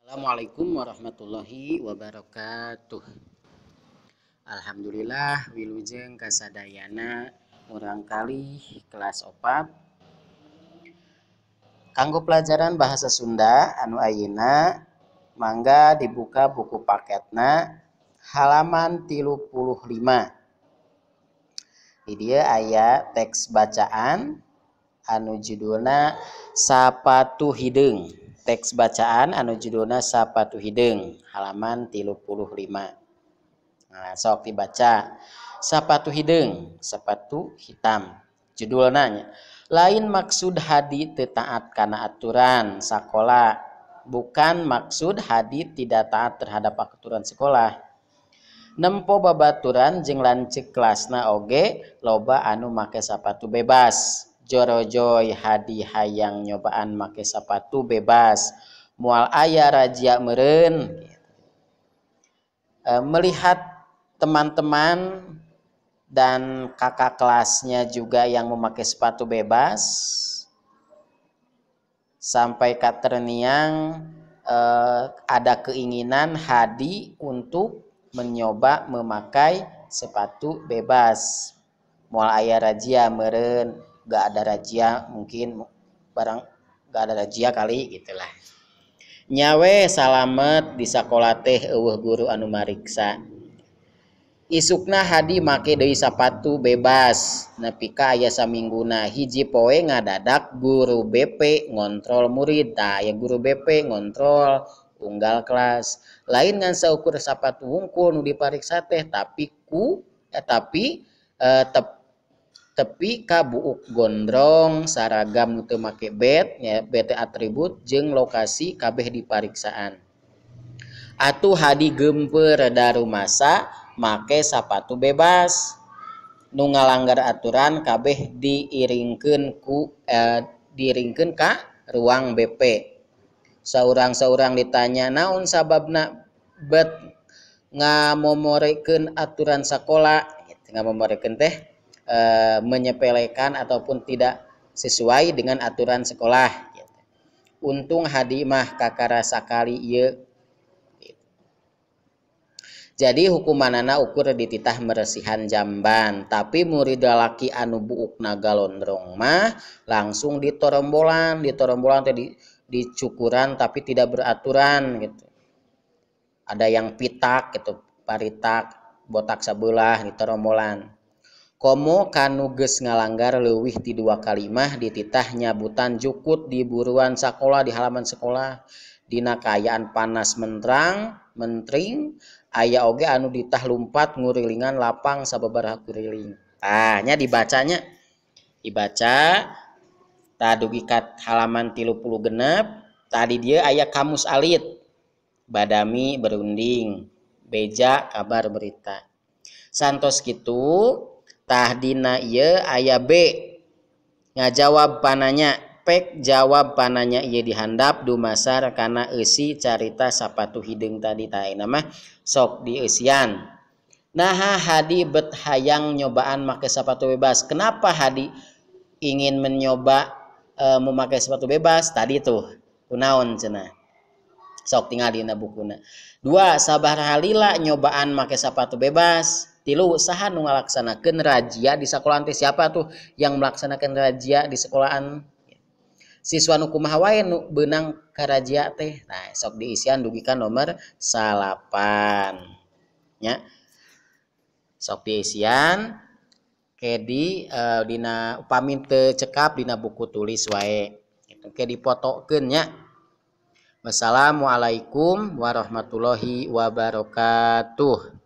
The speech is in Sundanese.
Assalamualaikum warahmatullahi wabarakatuh. Alhamdulillah wilujeng kasadayana murangkalih kelas 4 kanggo pelajaran bahasa Sunda anu ayeuna mangga dibuka buku paketna halaman 35. Di dieu aya teks bacaan anu judulna Sapatu Hideung. Teks bacaan anu judulna Sapatu Hideung halaman 35. Nah, sok dibaca. Sapatu hideung, sepatu hitam. Judulna nya. Lain maksud Hadi teu taat kana aturan sakola. Bukan maksud Hadi tidak taat terhadap aturan sekolah. Nempo babaturan jeung lanceuk kelasna oge loba anu make sapatu bebas. Jorojoy Hadi hayang nyobaan make sapatu bebas. Moal aya razia meureun. Melihat teman-teman dan kakak kelasnya juga yang memakai sepatu bebas, sampai katerniang ada keinginan Hadi untuk mencoba memakai sepatu bebas. Moal aya razia meureun, gak ada razia mungkin, barang gak ada razia kali gitulah. Nyawe salamet di sakola teh eueuh guru anu mariksa. Isukna Hadi make deui sapatu bebas nepi ka aya samingguna. Hiji poe ngadadak guru BP ngontrol murid. Tah aya guru BP ngontrol unggal kelas. Lain ngan saukur sapatu wungkul nu dipariksa teh, tapi tepi ka buuk gondrong, saragam nu teu make bet nya, bet atribut jeung lokasi kabeh dipariksaan. Atuh Hadi geumpeur darumasa make sapatu bebas. Nu ngalanggar aturan kabeh diiringkeun ku diiringkeun ka ruang BP. Saurang-saurang ditanya naon sababna bet ngamomorekeun aturan sakola. Ngamomorekeun teh menyepelekan ataupun tidak sesuai dengan aturan sekolah. Untung Hadi mah kakara sakali ieu. Jadi hukumanana ukur dititah meresihan jamban, tapi murid lalaki anu buukna galondrong mah langsung ditorombolan, ditorombolan teh dicukuran tapi tidak beraturan gitu. Ada yang pitak gitu, paritak, botak sabelah ditorombolan. Komo kanu geus ngalanggar leuwih ti 2 kali mah dititah nyabutan jukut di buruan sakola, di halaman sekolah. Dina kaayaan panas menterang, mentring, aya oge anu ditah lumpat ngurilingan lapang sababaraha kuriling. Tah nya dibacanya. Dibaca tah dugi ka halaman 36, tadi dia aya kamus alit. Badami berunding, beja kabar berita. Santos kitu tah dina ieu aya B ngajawab pananya, pek jawab pananya ieu dihandap dumasar kana eusi carita sapatu hideung tadi. Tah ayeuna mah sok dieusian. Naha Hadi bet hayang nyobaan make sepatu bebas. Kenapa Hadi ingin mencoba memakai sepatu bebas tadi tuh? Kunaon cenah? Sok tinggal dina bukuna. 2, sabaraha lila nyobaan make sepatu bebas. 3, saha nu ngalaksanakeun razia di sekolahan teh? Siapa tuh yang melaksanakan razia di sekolahan? Siswa nu kumaha wae nu beunang ka razia teh? Nah, sok diisian dugi ka nomor 9. Nya. Sok diisian ke di dina upami teu cekap dina buku tulis wae. Ke dipotokeun nya. Wassalamualaikum warahmatullahi wabarakatuh.